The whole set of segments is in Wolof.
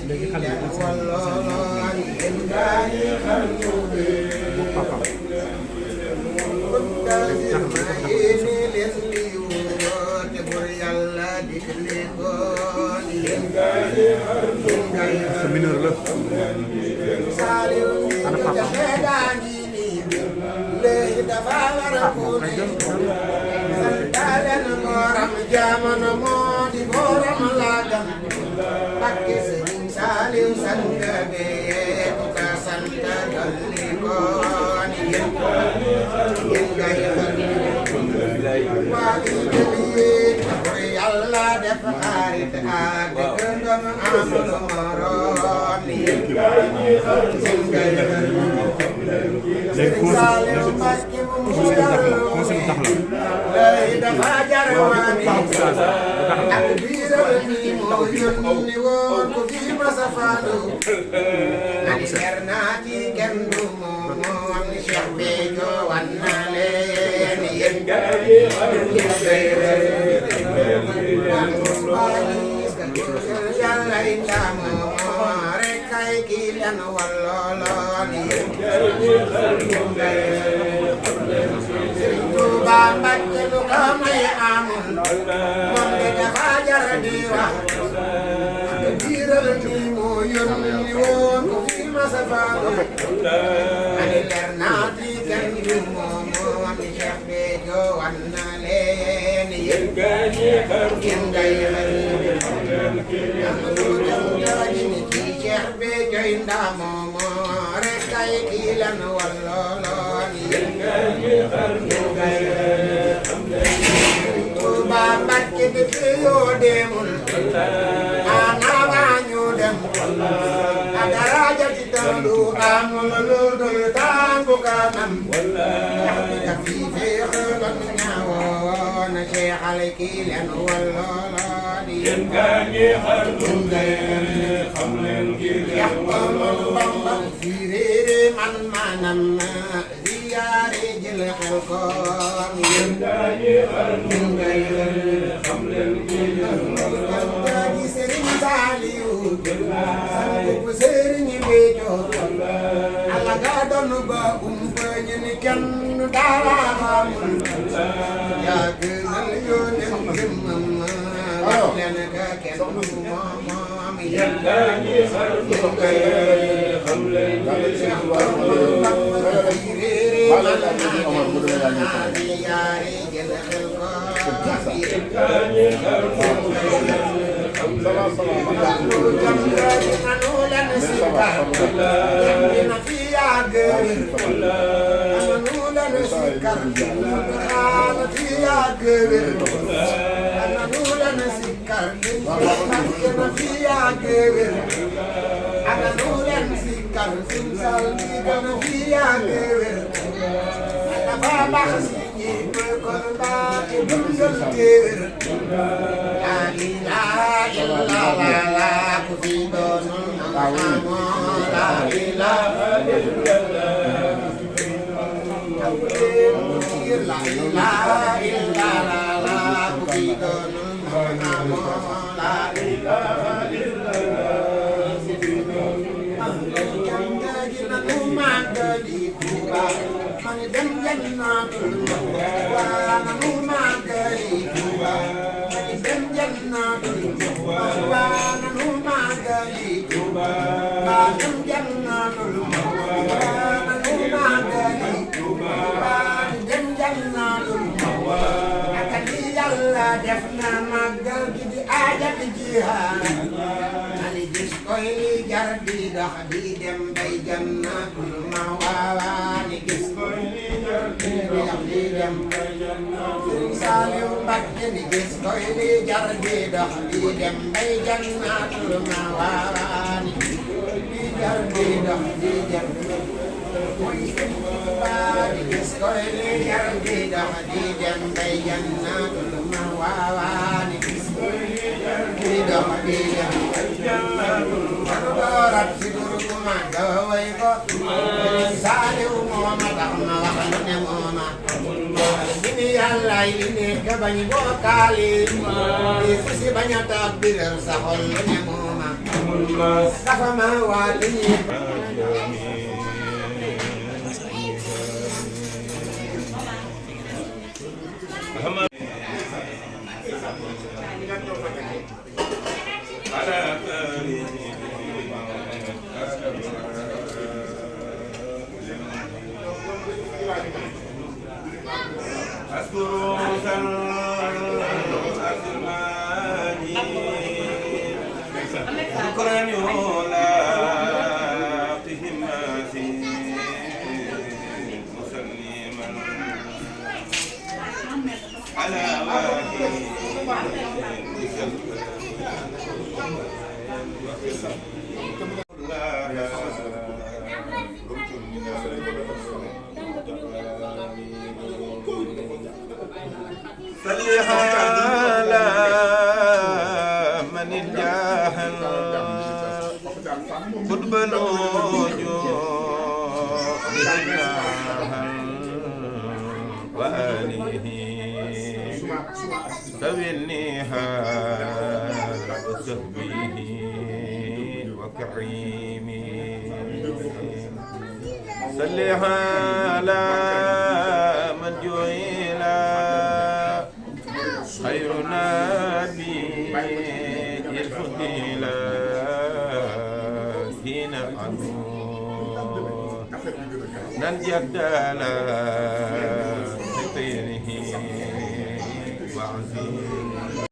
léegi xale yi papa sa mineur la ana papa jamono moo di borom laagam Mbakke Sëriñ Saaliw sant be ku ka sant dolli ko ni yéen ngay waa di jëli pour Yàlla def xarit ak dëkkandoo amul moroom ni yéen ngay Sëriñ Saaliw Mbakke bu mu lay dafa jar waani ak biiral mi moo yónni woon ko fi masa faatu ani leer naati kenn du moom am ni Cheikh Béthio wan na leen yéen Yàlla indaamu rek kay kii leen wallooloon yéen Sëriñ Tuuba Mbakke lu ko may amul moom de dafa jar di wax biiral ni moo yónni woon ko fi masa faatu ani leer naati kenn du moom am ni Cheikh Béthio wan na leen yéen ngay Cheikh Béthio indaamu rek kay kii leen wallooloon yéen Tuuba Mbakke de fi yoo demul ana waa ñu dem a daraja ci tandu amul lu dul tànku kanam ka fi feexaloon ñaawoon Cheikh ale kii leen wallooloon yéen xam leen kii leen wallooloon fi réere man manam ziyaare jël xel ko yéen xam leen kii leen wallooloon Sëriñ Saaliw sant bu Sëriñ Béthio Alla ga doon ba umpa ñu ni kenn dara xamul yaa gënal yónneen jëmmam wax leen ka kenn du moom yéen xam leen bañ bokkaale ku si bañ a tàbbi sa xol ne mooma dafa ma waati صلي على من الجاهل قطب الوجوه وآله ذوي النهال وصحبه وكريمه صلي على من جعل خير نبي الفضيلة هنا عنه ننجدل بطيره وعزيز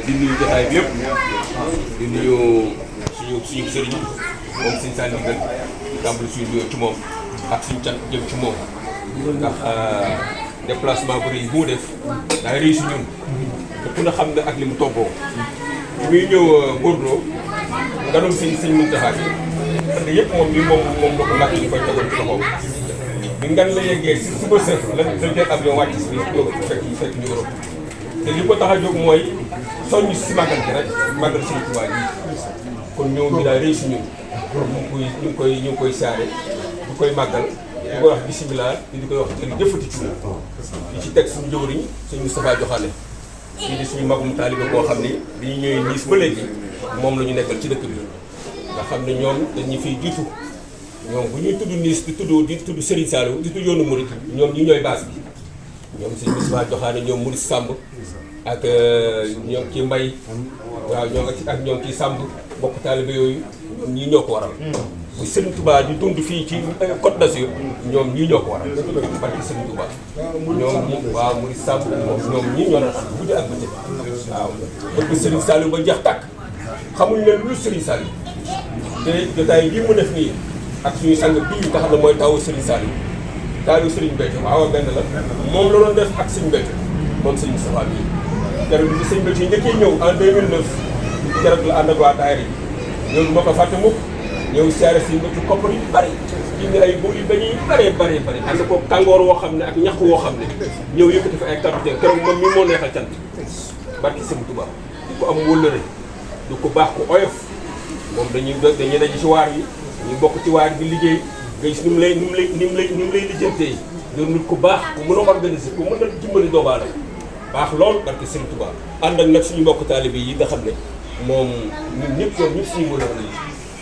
di nuyu jotaay bi yëpp di nuyu suñu sëriñ moom suñu sànni gën di tàmbali suñu nuyoo ci moom ak suñu cat jëm ci moom ndax déplacement bu rëy bu mu def daa rëy si ñun te ku ne xam ne ak li mu toggoo bi muy ñëw Bordeaux nga doon sëñ Muntaxa bi parce que yëpp moom la ko mbàkk ñu koy tegoon ci loxoom bi ngan la yeggee si suba sëf la jël avion wàcc si fekk ñu Europe te li ko tax a jóg mooy soññ si màggal gi rek màggal Sëriñ Tuubaa yi kon ñëw bi daal réussi ñun ñu ngi koy saare di koy màggal di koy wax bisimilah di koy wax jëfati ci di ci teg suñu jëwriñ suñu Moustapha Joxaane kii di suñu magum taalibe koo xam ni bi ñu ñëwee Nice ba léegi moom la ñu nekkal ci dëkk bi nga xam ne ñoom dañu fiy jiitu ñoom bu ñuy tudd Nice di tudd Serigne Saliou di tudd yoonu Mouride ñoom ñi ñooy base bi ñoom suñu Moustapha Joxaane ñoom Mouride Samb ak ñoom kii Mbay waaw ak ñoom kii Samb bokk taalibe yooyu ñii ñoo ko waral bu Serigne Touba di dund fii ci Côte d'Azur ñoom ñii ñoo ko waral barke Serigne Touba ñoom ñi waaw Mouride Samb ñoom ñii ñoo doon guddi ak bëccëg waaw barke Serigne Saliou ba jeex tàkk xamuñ leen lu Serigne Saliou te jotaay bii mu def nii ak suñu sang bii nga xam ne mooy tawu Serigne Saliou tawu Serigne Béthio waaw benn la moom la doon def ak Serigne Béthio moom Serigne Moustapha bii keroog bi Serigne Béthio njëkkee ñëw en 2009 keroog la ànd ak waa daayira yi ñoom moo ko fàtte mukk ñëw siyaare Serigne Béthio koppar yu bari indi ay bool yu bañ yu bari ànd ko tàngoor woo xam ne ak ñax woo xam ne ñëw yëkkati fa ay capitaine keroog moom mii moo neexal cant barki Serigne Touba di ko am wëllëre du ko baax ko oyof moom dañuy daje ci waar yi ñu bokk ci waar bi liggéey nga gis ni mu lay lijjantee doon nit ku baax ku mën a organiser ku mën a dimbali doomu aadama baax lool barke Serigne Touba ànd ak nag suñu mbokk taalibe yi nga xam ne moom ñun ñëpp suñu mën a lañu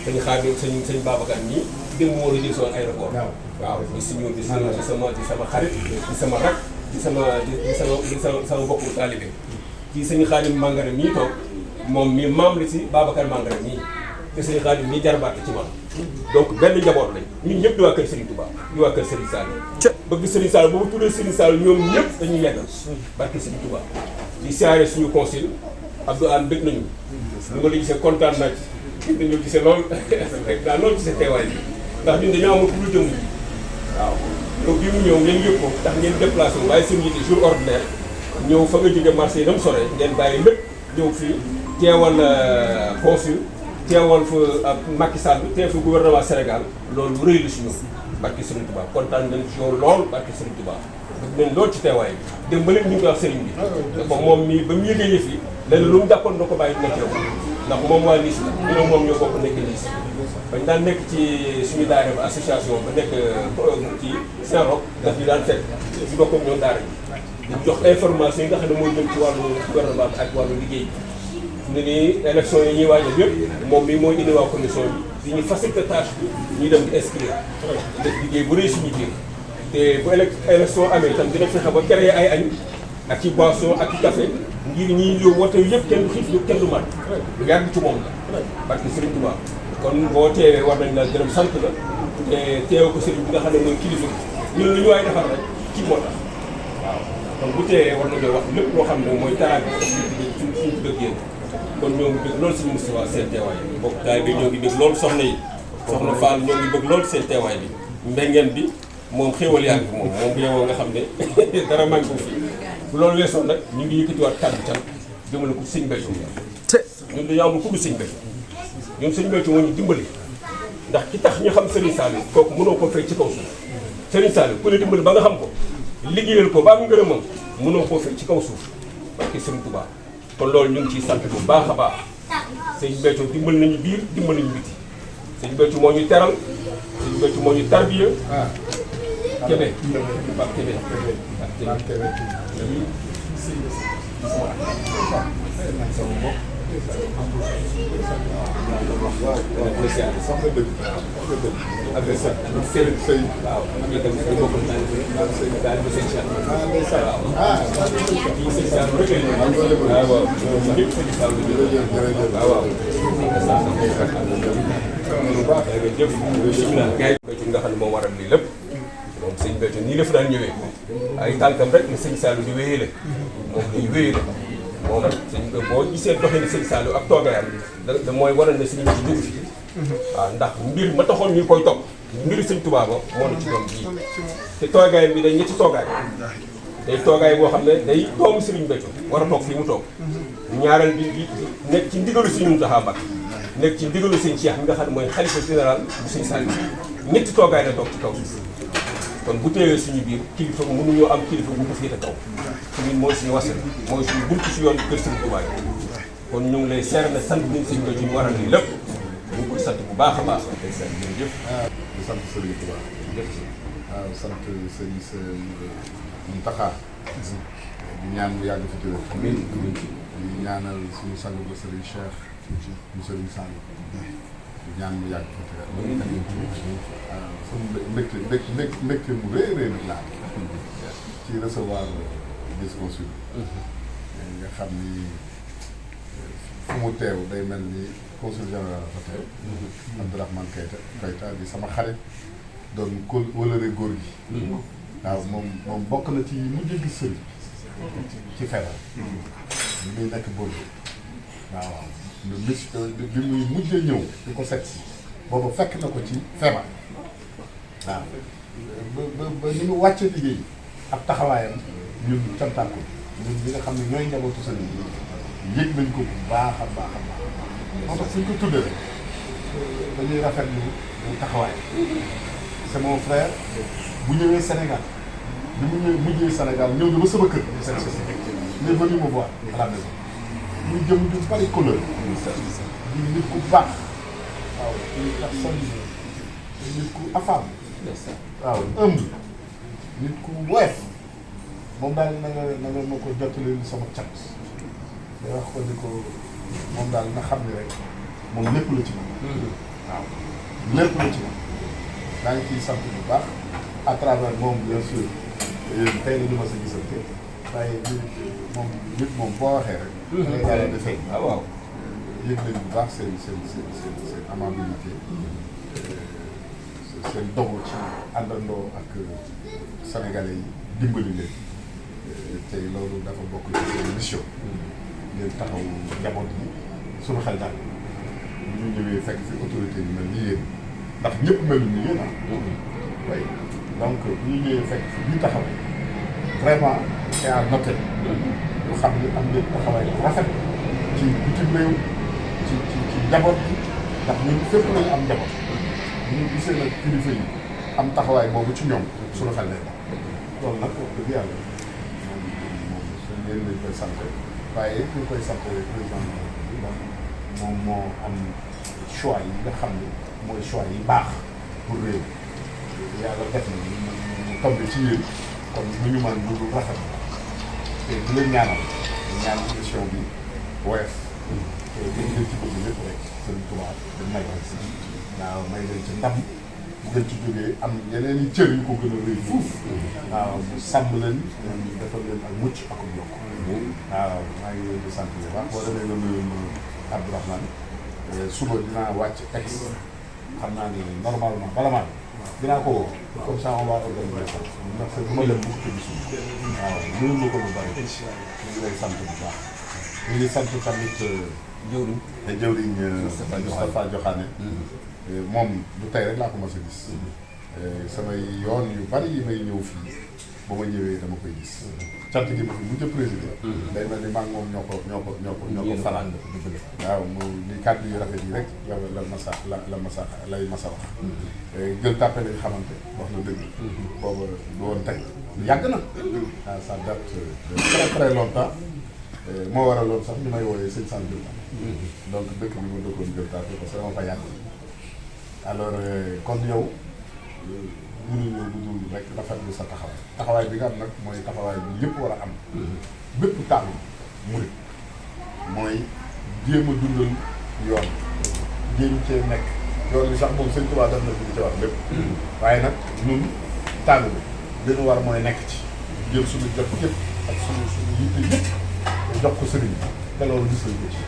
dañu xaar sëñ Babacar ñii dém mu war a jël soon aéroport waaw di sama xarit di sama rak di sama mbokku taalibe ci sëñ Xaadim Mangara mii toog moom mii maam la si Babacar Mangara mii te sëñ Xaadim mii jarbaat ci man donc benn njaboot lañ ñun ñëpp di waa kër Serigne Touba di waa kër Serigne Saliou bëgg Serigne Saliou boobu tuddee Serigne Saliou ñoom ñëpp dañuy yeggal barke Serigne Touba di siyaare suñu consul Abdou Anne bëgg nañu lu nga la gisee kontaan naa ci dañoo gisee loolu daa loolu gisee teewaay bi ndax ñun dañoo amul lu jëm ji waaw donc bi mu ñëw ngeen yëg ko tax ngeen déplacé wu bàyyi seen yite jour ordinaire ñëw fa nga jóge marché yi nam sore ngeen bàyyi lépp ñëw fii teewal consul teewal fa Macky Sall teew fa gouvernement Sénégal loolu rëy la si ñun barke Serigne Touba kontaan nañ ci yow lool barke Serigne Touba bëgg nañ lool ci teewaay bi dem ba léegi ñu ngi koy wax Serigne bi dafa moom mii ba mu yëgee yëf yi lenn lu mu jàppoon na ko bàyyi dina teew ndax moom waa Nice la ñu ne moom ñoo bokk nekk Nice bañ daan nekk ci suñu daara ba association ba nekk ci Saint-Roch daf ñu daan fekk si bokk ñoom daara ji di jox information yi nga xam ne mooy jëm ci wàllu gouvernement bi ak wàllu liggéey ne nii élection yi ñuy waajal yëpp moom mi mooy indi waa commission bi di ñu faciliter tâche bi ñuy dem di inscrire def liggéey bu rëy suñu biir te bu élection amee itam dina fexe ba créer ay añ ak ci boisson ak ci café ngir ñi yow woote yëpp kenn du xiif kenn du mat lu yàgg ci moom la parce que Serigne Touba kon boo teewee war nañ la gërëm sant la te teew ko Serigne bi nga xam ne mooy kilifa ñun lu ñu waay defar rek ci moo tax waaw kon bu teewee war nañoo wax lépp loo xam ne mooy taraanga suñu dëgg yéen kon ñoo ngi bëgg loolu si ministre waa seen teewaay bi mbokk daay bi ñoo ngi bëgg loolu soxna yi soxna Fall ñoo ngi bëgg loolu seen teewaay bi mbengeen bi moom xéewal yaa ngi moom bu yowoo nga xam ne dara manqué ko fi bu loolu weesoo nag ñu ngi yëkkatiwaat kàddu can jëmale ko sëñ Béthio ñun dañoo am ku du sëñ Béthio ñun sëñ Béthio moo ñu dimbali ndax ki tax ñu xam Serigne Saliou kooku mënoo ko fay ci kaw suuf Serigne Saliou ku la dimbali ba nga xam ko liggéeyal ko ba am ngërëmam mënoo koo fay ci kaw suuf parce que Serigne Touba kon loolu ñu ngi ciy sant bu baax a baax sëñ Béthio dimbali nañu biir dimbali nañu biti sëñ Béthio moo ñu teral sëñ Béthio moo ñu tarbiya Kébé Pape Kébé ak Kébé nga xam ne moo waral lii lépp moom sëñ Béthio nii la fa daan ñëwee ay tànkam rek la sëñ Saliou di wéyale moom day wéyale moom sëñ boo gisee doxee sëñ Saliou ak toogaayam da mooy waral ne sëñ bi dugg fi waaw ndax mbir ma taxoon ñu koy topp mbiri sëñ Touba ba moo la ci doon bii te toogaayam bi day ñetti toogaay day toogaay boo xam ne day doomu Serigne Béthio war a toog fii mu toog ñaareel bi nekk ci ndigalu Serigne Mountakha Mbacké nekk ci ndigalu sëñ Cheikh mi nga xam ne mooy xalifa général bu sëñ Saliou ñetti toogaay la toog ci kaw suuf kon bu teewee suñu biir kilifa mënuñoo am kilifa bu ko féete kaw ñun mooy suñu wasal mooy suñu buntu si yoon kër Serigne Touba kon ñu ngi lay seer na sant nañ sëñ Béthio ñu waral lii lépp ñu ngi koy sant bu baax a baax jërëjëf di sant Serigne Touba waaw sant Serigne Mountakha di ñaan mu yàgg fi tëdd amiin di ñaanal suñu sang ba Serigne Cheikh mu Serigne Saliou di ñaan mu yàgg fi tëdd waaw sama mbégte mu rëy nag laa ci recevoir discours nga xam ni fu mu teew day mel ni consul général fa teew Abdourahmane Keita di sama xarit doon ko wëlëre góor gi waaw moom bokk na ci mujj gis sëriñ ci feebar bi muy nekk boobu waaw bi muy mujjee ñëw di ko seet si boobu fekk na ko ci feebar waaw ba ni mu wàcce liggéey ab taxawaayam ñun cantaako ñun ñi nga xam ne ñooy njabootu sëriñ bi yëg nañ ko bu baax a baax a baax moo tax suñ ko tuddee rek dañuy rafetlu mu taxawaay c'est mon frère bu ñëwee Sénégal bi mu ñëwee mujjee Sénégal ñëw na ba sama kër seen société il est venu me voir à la maison muy jëm ju bari couleur di nit ku baax waaw une personne nit ku affable waaw humble nit ku woyof moom daal na nga ma ko jottali sama cat day wax ko ni ko moom daal na xam ni rek moom lépp la ci moom waaw lépp la ci moom daa ngi ciy sant bu baax à travers moom bien sûr tey la ñu ma sa gisante waaye moom nit moom boo waxee rek da ngay daal di defee waaw yëg nañ bu baax seen amabilité seen dogu ci àndandoo ak sénégalais yi dimbali leen tey loolu dafa bokk ci seen mission ngeen taxaw njaboot yi suñu xel daal ñu ñëwee fekk fi autorité yi mel ni yéen ndax ñëpp melu ni yéen oui donc bu ñu ñëwee fekk fi ñu taxaw vraiment c'est à noter ñu xam ni am ngeen taxawaay rafet ci bitim réew ci njaboot bi ndax ñun fépp lañu am njaboot bu ñu gisee nag kilifa yi am taxawaay boobu ci ñoom suñu xel lay daal loolu nag wax dëgg yàlla moom suñ leen lañ koy sant waaye ñu koy sant président bi ndax moom moo am choix yi nga xam ne mooy choix yi baax pour réew yàlla def na mu tombé ci yéen kon lu ñu mën lu dul rafet te di leen ñaanal ñaan émission bi woyof te dañ leen ci bëgg lépp rek Serigne Touba dañ may leen si waaw may leen ci ndam bu ngeen ci jógee am yeneen i cër yu ko gën a rëy fuuf waaw mu sàmm leen defal leen ak mucc ak yokk waaw maa ngi leen di sant bu baax boo demee nga nuyu Abdourahmane suba dinaa wàcc ex xam naa ni normalement bala maa dinaa ko woo comme ça on va organiser ça ndax du ma dem bu ko tëdd suuf waaw mënu ma ko lu bari ñu ngi lay sant bu baax ñu ngi sant tamit jëwriñ Moustapha Diokhane moom du tey rek laa ko mos a gis samay yoon yu bari yi may ñëw fii ba ma ñëwee dama koy gis cant gi ma fi mujj a président day mel ni maa ngi moom ñoo ko fanaan waaw mu li kàddu yu rafet yi rek lay masa wax gël tàppe lañ xamante wax na dëgg booba du woon tey yàgg na waaw ça date de très très longtemps moo waraloon sax ñu may wooyee sëñ Sane Diop donc dëkk bi ma dëkkoon gël tàppe parce que dama fa yàgg alors kon yow mënuñu dudul rek rafetlu sa taxawaay bi nga am nag mooy taxawaay bi yëpp war a am bépp tànn murit mooy jéem a dundal yoon jéem cee nekk yoon bi sax moom Sëñ Tuubaa def na fi ci wax lépp waaye nag ñun tànn bi li ñu war mooy nekk ci jël suñu jot yëpp ak suñu yitte yëpp jox ko sëriñ te loolu gis nañ ko ci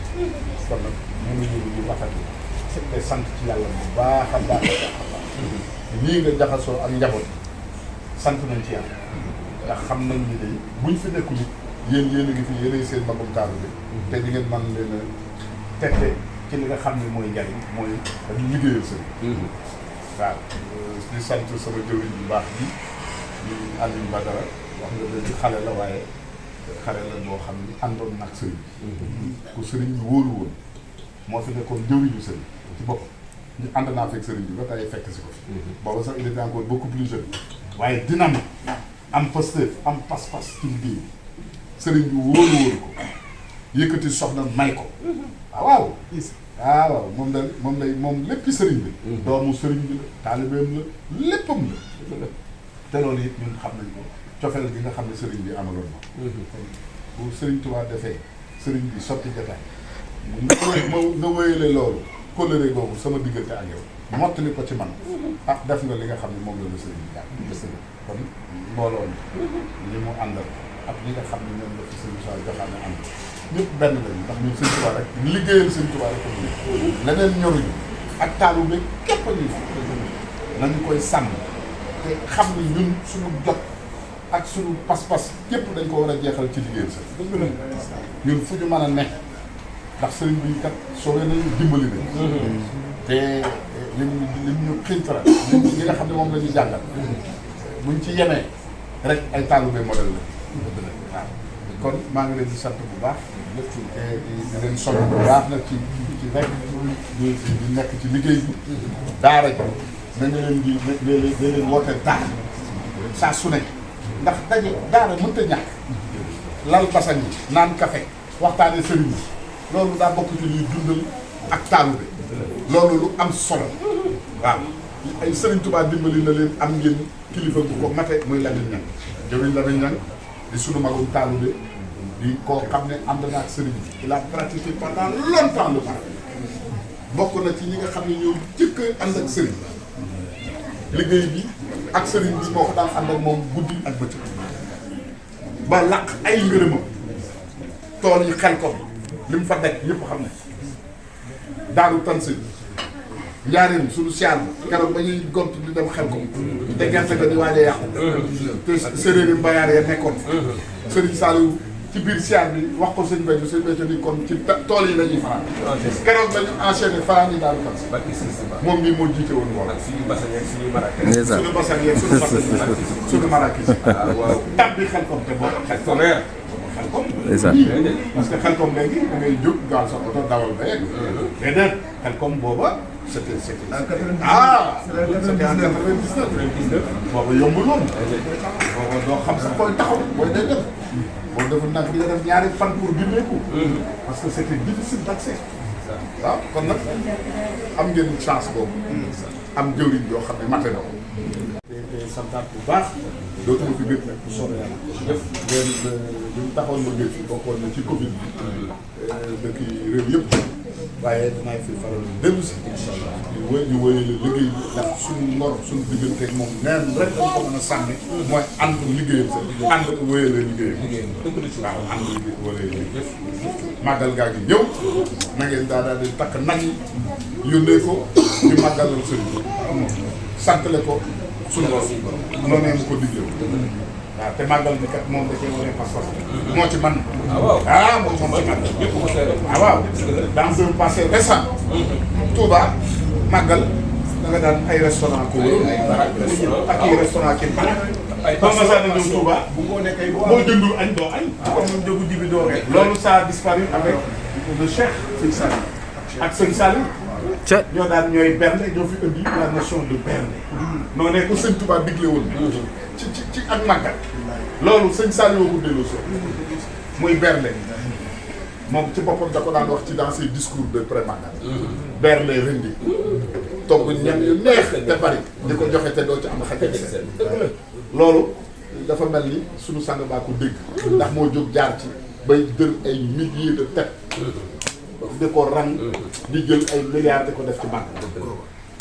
kon nag mënuñu dudul rafetlu te sant ci yàlla bu baax a baax ñii nga jaxasoo ak njaboot sant nañ ci yàlla ndax xam nañ ni day buñ fi nekkul yéen a ngi fi yéenay seen magum taalu bi te di ngeen mën leen a tette ci li nga xam ne mooy njariñ mooy dañu liggéeyal sëriñ waaw di sant sama jëwriñ bu baax bi di Alioune Badara wax nga léegi xale la waaye xale la boo xam ni àndoon nag sëriñ ku sëriñ bi wóolu woon moo fi nekkoon jëwriñu sëriñ ci bopp ñu ànd naa fekk sëriñ bi ba tey fekk si ko fi booba sax il était encore beaucoup plus jeune waaye dynamique am pasteur am pas-pas ci liggéey sëriñ bi wóolu ko yëkkati soxna may ko waaw moom léppi sëriñ bi doomu sëriñ bi la taalibeem la léppam la te loolu it ñun xam nañ ko cofeel gi nga xam ne sëriñ bi amaloon ma bu sëriñ Tuubaa defee sëriñ bi sotti jotaay nga wéyale loolu kóllëre googu sama diggante ak yow mottali ko ci man def nga li nga xam ne moom la sëriñ bi jàpp kon mbooloo li mu àndal ak ñi nga xam ne ñoom la fi sëriñ Tuubaa Diokhane ànd ñëpp benn lañu ndax ñun sëriñ Tuubaa rek liggéeyal sëriñ Tuubaa rek ko leneen ñoruñu ak taalu bi képp a ñuy nañu koy sàmm te xam ne ñun suñu jot ak suñu pas-pas képp dañ ko war a jeexal ci liggéeyal sa ñun fu ñu mën a nekk ndax sëriñ bi kat soo nañu dimbali nañ te lim ñu xintara ñi nga xam ne moom la ñu jàngal buñ ci yemee rek ay taalibe modèle la waaw kon maa ngi leen di sant bu baax te di leen soññ bu baax nag ci rek di nekk ci liggéey bi daara ji nañu leen di leen woote daara saa su ne ndax daje daara mënta ñàkk lal basan yi naan café waxtaane sëriñ bi loolu daa bokk ci liy dundal ak taalibe loolu lu am solo waaw ay Sëriñ Tuubaa dimbali na leen am ngeen kilifa bu ko mate muy Lamine Niang jëriñ Lamine Niang di sunu magum taalibe di koo xam ne ànd na ak sëriñ bi il a pratiqué pendant longtemps le parrain bokk na ci ñi nga xam ne ñoo jëkk ànd ak sëriñ liggéey bi ak sëriñ bi moo ko daan ànd ak moom guddi ak bëccëg ba laq ay ngërëmam tool yi xel ko li mu fa daj ñëpp xam ne daaru tansi njaarim suñu siyaar ba keroog ba ñuy gont di dem xel ko te gerte ga di waaj a yàqu te séeréer yi mbayaar ya nekkoon sëriñ Saliou ci biir siyaar bi wax ko sëñ Béthio ni kon ci tool yi la ñuy fanaan keroog ba ñu enchaîné fanaan yi daaru tansi moom mii moo jiite woon woon suñu basan yeeg suñu marakis tab bi xel kom te boobu xel kom parce que xelkom léegi da ngay jóg gaal sa oto dawal ba yegg déedéet xelkom booba c'était en 99 booba yombul woon booba doo xam sax fooy taxaw booy day def boo deful nag di nga def ñaari fan pour ginneeku parce que c'était difficile d'accès waaw kon nag am ngeen chance boobu. am jëwriñ yoo xam ne mate na ko. te santaat bu baax. dootuma fi gëj nag. bu soobee yàlla. jëf ngeen li mu taxoon ma gëj fi bokkoon na ci Covid bi. dëkk yi réew yëpp. waaye damay fi faral di dellu si. incha allah ñu wéyale liggéey bi ndax suñu ngor suñu digganteeg moom neen rek dañ ko mën a sànni. mooy ànd liggéeyam sa. ànd wéyale liggéeyam. waaw ànd wéyale liggéeyam. màggal gaa gi ñëw. na ngeen daal di takk nag yi yónnee ko ñu màggalal sëriñ bi. santale ko suñu borom. noonu mu ko diggee. waaw te màggal bi kat moom da cee wane pas-pas. moo ci man. ah moom ci màggal. ñëpp ko seere. ah waaw dans un passé récent. Touba màggal da nga daan ay restaurant ko wër. ak i restaurant ci ban. ay passion na ñëw Touba. bu ngoonee kay boo jëndul añ doo añ. comme ñun déggu dibi doo rek. loolu ça a disparu avec le Cheikh Sëñ Saliou. ak Sëñ Saliou. ñoo daan ñooy bernde ñoo fi indi la notion de bernde. noo ne ko Sëñ Touba digle woon. ci ak màggal. loolu Sëñ Saliou ko delloo so muy bernde. moom ci boppam da ko daan wax ci dans ses discours de pré-màggal. bernde rendi. togg ñam yu neex te bari. di ko joxe te doo ci am xaj ak loolu dafa mel ni sunu sang baa ko dégg. ndax moo jóg jaar ci bay jël ay milliers de têtes. di ko rang di jël ay milliards di ko def ci banque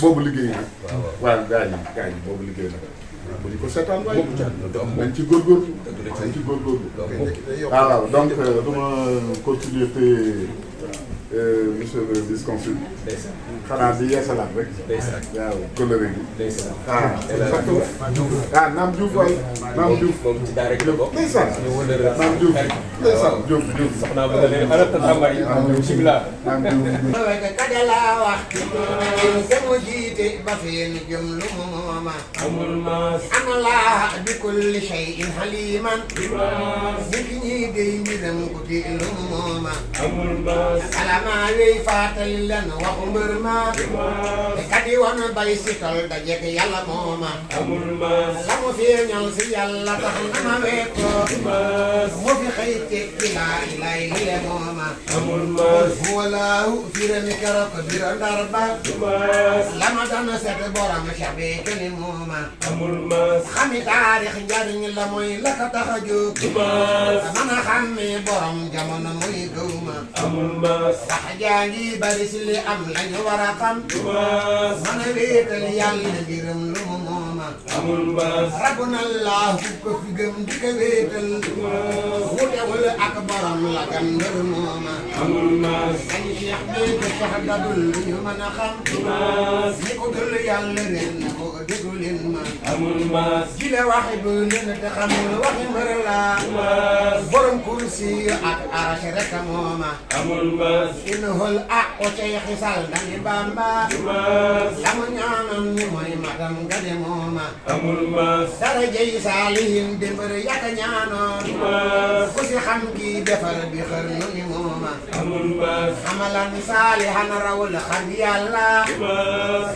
boobu liggéey nag waaw gaa yi boobu liggéey nag bu ñu ko seetaan waaye nañ ci góorgóorlu nañ ci góorgóorlu waaw donc duma continuer te monsieur le vice-consul xanaa di yeesalaat rek waaw coloré gi Naam Diouf waay Naam Diouf moom ci daara gi la bokk. ndeysaan Naam Diouf ndeysaan Diouf sax naa bëgg leen xalaat tàmbali bismillah. Naam Diouf kadala wax te mu jiite ba feen jëm lu mu mooma amul maas amala bi kulli shay'in haliman nit ñi dey mbiram ko di lu mu mooma amul maas alama wey faatali len waxu mbër ma te kadi woon bay si tol dajeek yàlla mooma amul maas la mu feeñal si yàlla tax na ma weeko mu fi xëy tekki laa ilay lile mooma amul maas walaahu firami keroog bira ndar ba lama dana set borom cabe keni mooma amul maas xami taarix njariñ la mooy la ko tax a jóg mën a xàmme borom jamono muy gëwma amul maas wax jaa ngi bari si li am lañu war a xam mën a wéetal yàlla biram lu mu mooma amul maas rabbuna allahu ko fi gëm di ko wéetal wutewul ak borom la gan mbër mooma amul maas dañ Cheikh bi ko sax dadul lu ñu mën a xam ñi ko dul yàlla ren ko déglu leen ma amul maas jile waxi bu leen te xamul waxi mbër la borom kursi ak arsh rek mooma amul maas inhul ak o cay xisal dani Bamba la mu ñaanam ni mooy matam nga de mooma amul maas darajay saalihin di mbër yaka ñaanoon ku si xam ki defar bi xër nu ni mooma amul maas xamalan saalihan rawul xam yàlla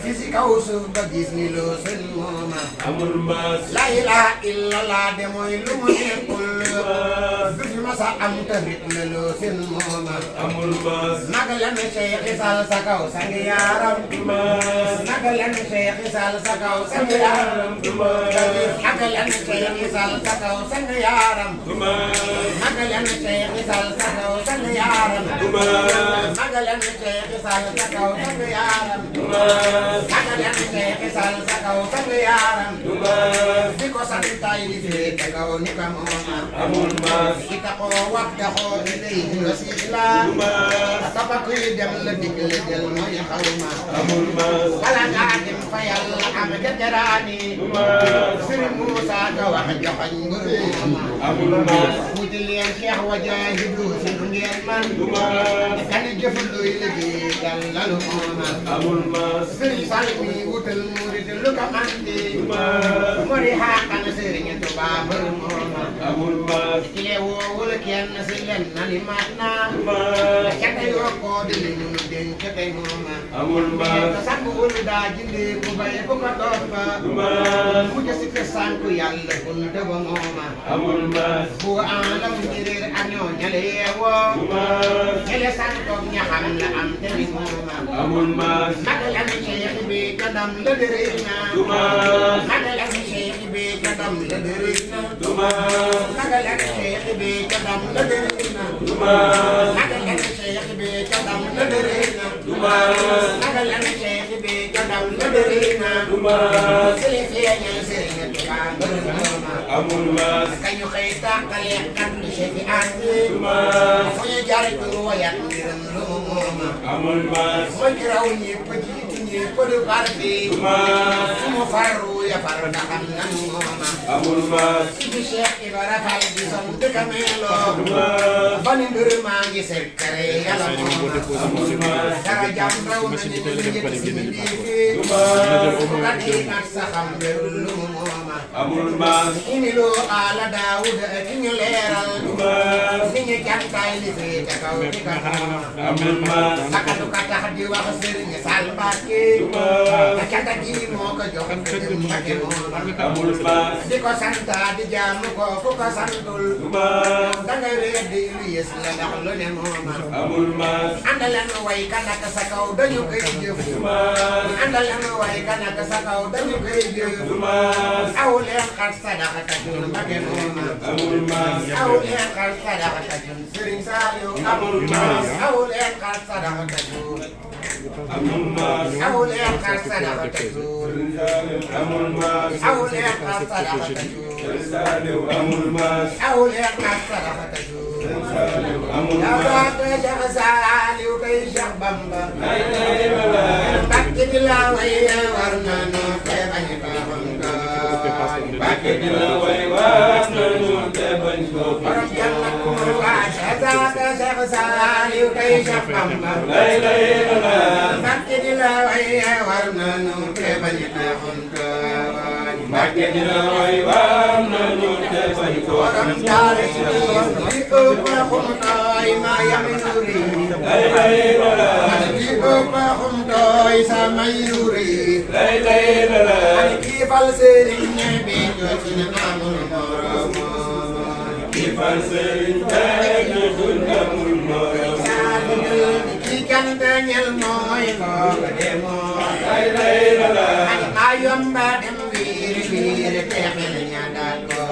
fi si kaw suuf ba gis ni loo seen mooma amul maas la ilaha illallah de mooy lu mu nekkul du fi masa am tamit la loo seen mooma amul maas naga la ne Cheikh Sall sa kaw sang yaaram naga la ne Cheikh Sall sa kaw sang yaaram naga la ne Cheikh Sall sa kaw sang yaaram naga la ne Cheikh Sall sa kaw sang yaaram naga la ne Cheikh Sall sa kaw sang yaaram naga la ne Cheikh Sall sa kaw sang yaaram di ko santay di fee te kaw ni ka mooma amul maas ita ko wax da xoo di day wasila tapa kuy dem la digle del mooy xawma amul maas wala ngaa dem fa yàlla am jajaraani Sëriñ Muusa ka wax joxañ mbër mooma amul maas wuti leen Cheikh wajahidu si lu ngeen man kani jëf luy liggéey dal lalu mooma amul maas Sëriñ Sall mi wutal murid lu ko mandi mori xaakan Sëriñ Tuubaa mbër mooma amul maas kile woowul lenn si lenn ni mat naa ca tey yokkoo di li ñu dénk ca tey mooma amul maas sànkuwul daa jindi ku bay bu ko toppa mu jësi ke sànku yàlla bun dëba mooma amul maas bu alam njëréer ak ñoo ñale yeewoo ñale sànkoog ña xam la am te ni mooma amul maas magalam cheikh bi kadam la dërëy na magalam cheikh bi kadam la dërëy na magalam cheikh bi kadam la dërëy na magalam cheikh bi kadam la dërëy na magalam cheikh bi kadam la dërëy na sëriñ feeñal sëriñ Tuubaa ngërëm mooma amul maas kañu xëy tàqale kat li cheikh bi àndi fu ñu jaar tur wayat ngërëm lu mu mooma amul maas mooy ki raw ñépp jiitu ñépp du parti fu mu farru ya far ndaxam nanu mooma amul maas bi Cheikh Ibra Fall di som dëkka meeloo ba ni mbir maa ngi sekkare yàlla mooma amul maas dara jàm raw na ni ñu njëkk si mi diifi fu ka diinat saxam berul lu mu mooma amul maas imiloo ala Daawuda ki ñu leeral ni ñu cantaay li fi ca kaw ci ka mooma amul maas sakatu ka tax di wax Sëriñ Sall Mbàkke ka canta gi moo ko jox Sëriñ Mbàkke mooma amul maas di ko santa di jaamu ko fu ko santul dangay weddi lu yées la ndax lu ne mooma amul maas àndaleen way kanaka sa kaw dañu koy jëf àndaleen way kanaka sa kaw dañu koy jëf aw leen xar sadaxa tajun Mbàkke mooma amul maas aw leen xar sadaxa tajun Sëriñ Saaliw amul maas aw leen xar sadaxa tajun amul maas aw leen xar sadaxa tajun amul maas aw leen xar sadaxa tajun Saliou amul maas aw leen xar sadaxa tajun amul yaa maas baate Cheikh Saaliw kay Cheikh Bamba Mbàkke di la way war na nu te bañ ko xam Mbàkke di la way war na nu te bañ ko borom jàngat ku waa Cheikh Saaliw kay Cheikh Bamba Mbàkke di la way war na nu te bañ ko xam Mbàkke di la way war na nu te bañ ko borom jaare ci li ëpp xum nooy ma yami nuri li ëpp xum nooy sa may nuri ani kii fal sëriñ ne bi joti ne amul morom kii fal sëriñ ne bi amul morom kii cant ñel mooy ko demoo ani ma yomba dem wiiri wiiri teexel ña daal ko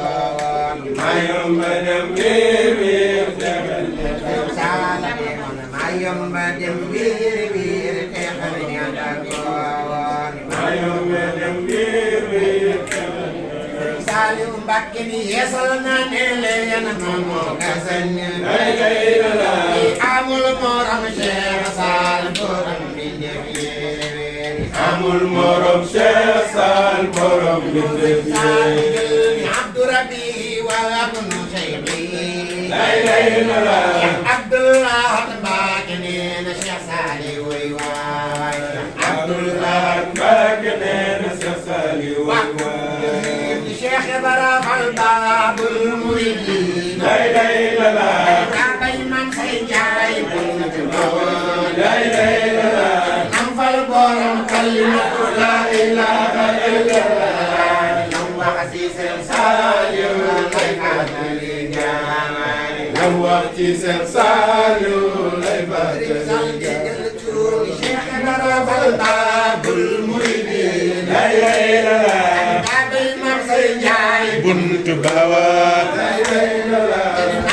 ma yomba dem wiiri saala demoon ma yomba dem wiiri wiiri teexel ña daal ko ma yomba dem wiiri Saaliw Mbàkke ni yeesal na ne leen ma moo gasañ amul morom Cheikh Sall borom bi ndef yéen amul morom Cheikh Sall borom bi ndef yéen Abdourabi wa abnu Cheikhi la Abdullah Mbàkke nee na Cheikh Saliw way waay Abdullah Mbàkke nee na Cheikh Saliw way waay Cheikh Ibra Fall Baabul Muridiin la Kaabay Maam Say Njaay la am fal borom kalimatu la ilaha illallah nam wax ci Cheikh Saliw lay fàttali jaay nam wax ci Cheikh Saliw lay fàttali Cheikh Ibra Fall Baabul Muridiin Kaabay Maam Say Njaay buntu bawaat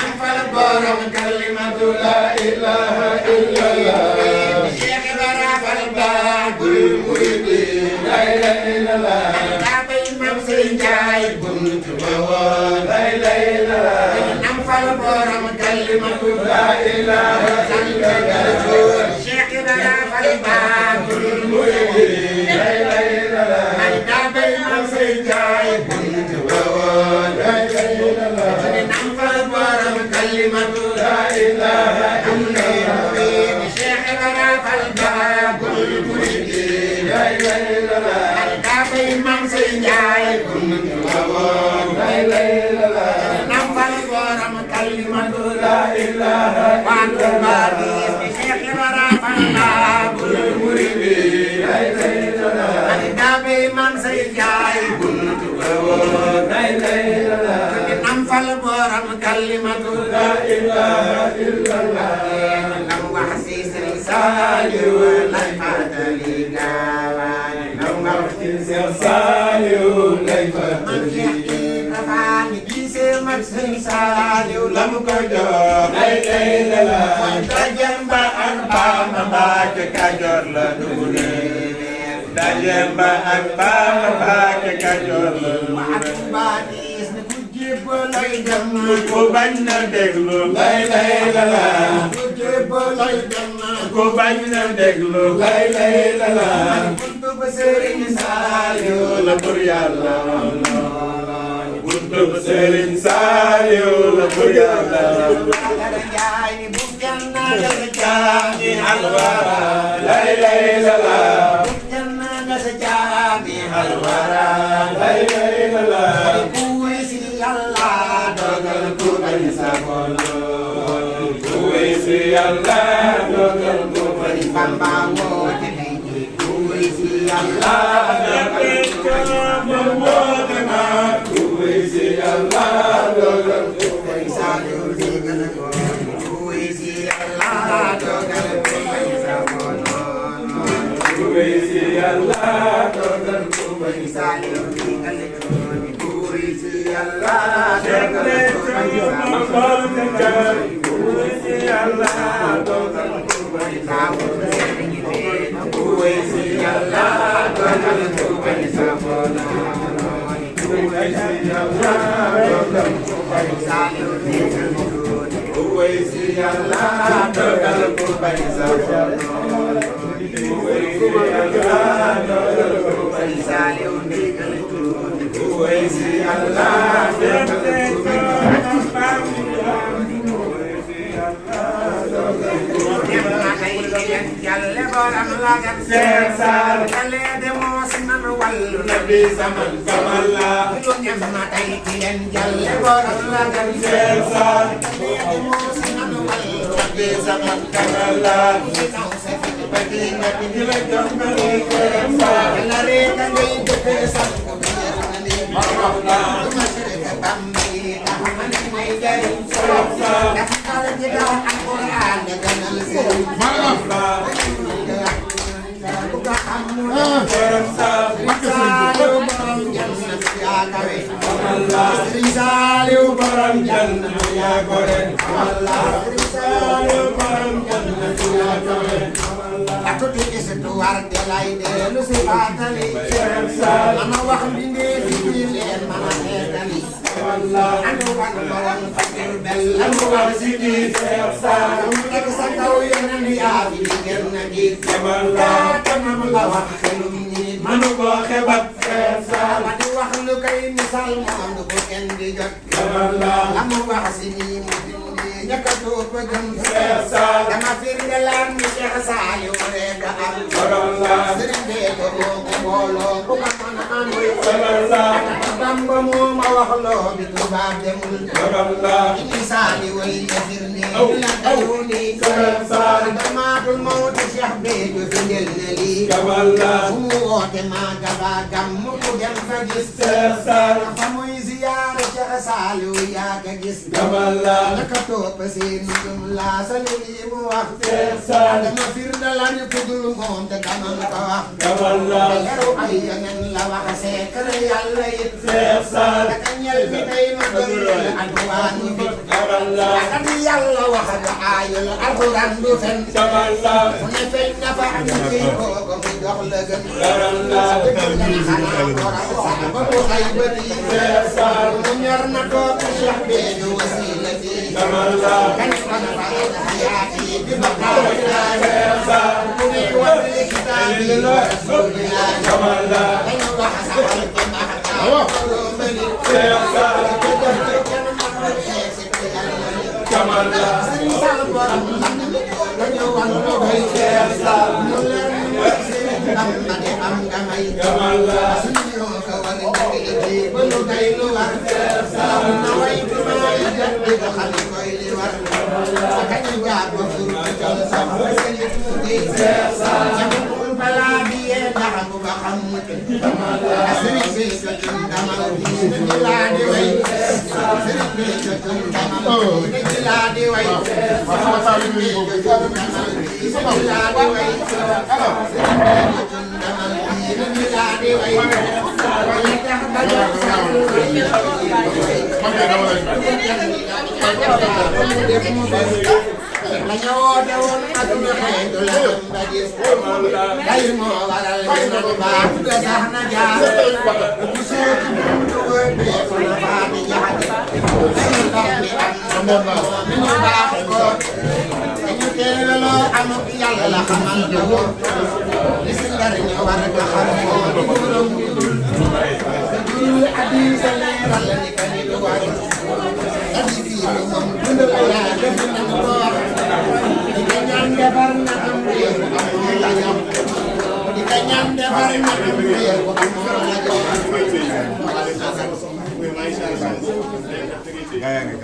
am fal borom kalimatu la ilaha illallah Cheikh Ibra Fall Baabul Muridiin Kaabay Maam Say Njaay buntu bawaat am fal borom kalimatu la ilaha illallah Cheikh Ibra Fall Baabul Muridiin Kaabay Maam Say Njaay buntu bawaat am fal borom kalimatu la ilaha illallah Cheikh Ibra Fall Baabul Muridiin Kaabay Maam Say Njaay buntu bawaat am fal borom kalimatu la Badis bi Cheikh Ibra Fall Muridi ani dabe man say jaay buntu am fal borom kalimatu la ilaha illallah nam wax si Sëriñ Saaliw lay fàttali gaawaan nam wax si Sëriñ Saaliw lay fàttali gaawaan gisee mag Sëriñ Saaliw lam ko jox lay la mooy dajem ba ak Bamba Mbàkke Kajoor la dugune dajem ba ak Bamba Mbàkke Kajoor la dugune lay dem ko bañ na déglu lay la lay dem ko bañ na déglu lay la buntu ba Sëriñ Saaliw la bur Yàlla buntu ba Sëriñ Saaliw la bur Yàlla jaay ni bu janna la jaami alwara lay la bu janna la jaami alwara lay la Yàlla dogal ku bañ sa bolo ku wési Yàlla dogal ku bañ Bamba woote ku wési Yàlla dogal ku bañ woote na ku wési Yàlla dogal ku bañ Saaliw digal ko ku wési Yàlla dogal ku bañ sa bolo ku wési Yàlla dogal ku bañ Saaliw digal ko Allah dogal ko bañ Allah dogal ko bañ saabu ku wési Allah dogal ko bañ saabu ku wési Allah dogal ko bañ saabu ku wési Allah dogal ko bañ saabu ku wési Allah dogal ko bañ saabu wési Yàlla dogal ko bañ Yàlla borom lagan Seex Saal kale de moos nan wallu nabi zaman kamalla lu ñam ma tay ci leen Yàlla borom lagan Seex Saal kale de moos nan wallu nabi zaman kamalla taw sa fi badi nabi la jongale Seex Saal la rek ngay defé sax aku tiki setuar delay delu si patali mana wax binde fi len mana etali anu wan borom fakir bel anu wax sidi sa nek sa taw yenen ya bi gen na gi samalla tanam la wax xelum ni manu ko xebat sa madu wax lu kay misal mo ndu ko ken di jot samalla anu wax sidi ñaka do ko gëm sa dama firnde lan ni Cheikh Saaliw rek am sëriñ be ko boolo ko man am sa Bamba mo ma wax lo bi tubaab demul ni Saaliw way firnde la dawni sa dama dul mawt Cheikh be do firndel na li fu mu woote ma gaba gam mu ko dem fa gis sa fa muy ziyaara Cheikh Saaliw yaa ka gis naka pasir num la salimi mu wax dama firnde la ñu tudul moom te dama ko wax yaru ay yeneen la wax sekar Yàlla it daka ñel fi tey ma gëm alquran bi ak Yàlla wax da ayul alquran du fen fu ne feeñ na fa ñu ci ko mu jox la gën ba mu ay bëri mu ñor na ko Cheikh be ñu wasilati kan kana hayati bi baqaaya sa kuni wa bi kitabi rasulillah kamala ayu wa hasal bi mahta mani sa kamala sal borom dañu wan ko bay sa mu leen am gamay kamala suñu ko war ngi ba lu day lu war sa na way bi may jatti ko xali koy li war kañ jaar ba fur jël sax ba seen tuuti ñamul balaa bi yee ndax bu ba xam mu sëriñ bi jotun damal ni laa di way sëriñ bi jotun damal ni laa di way sëriñ bi jotun damal ni laa di way sëriñ bi jotun damal ni laa di way tax ba jox sa la ñoo dewoon aduna xeetu la ba gis day moo waral ñu naan baax de sax na jaar ku sootu buntu wër bi ko la faa di jaxati dañu tax ni am na ñu baax ko dañu teeloo am yàlla la xamal na ko li si njariñ war nga xam moo di borom sa dul addi sa leeral la ni ka ni du war addi fii moom dundal yaa def na ko wax di ka ñaan defar na am réew amoo la jox di ka ñaan defar na am réew amoo la jox gaa yaa ngi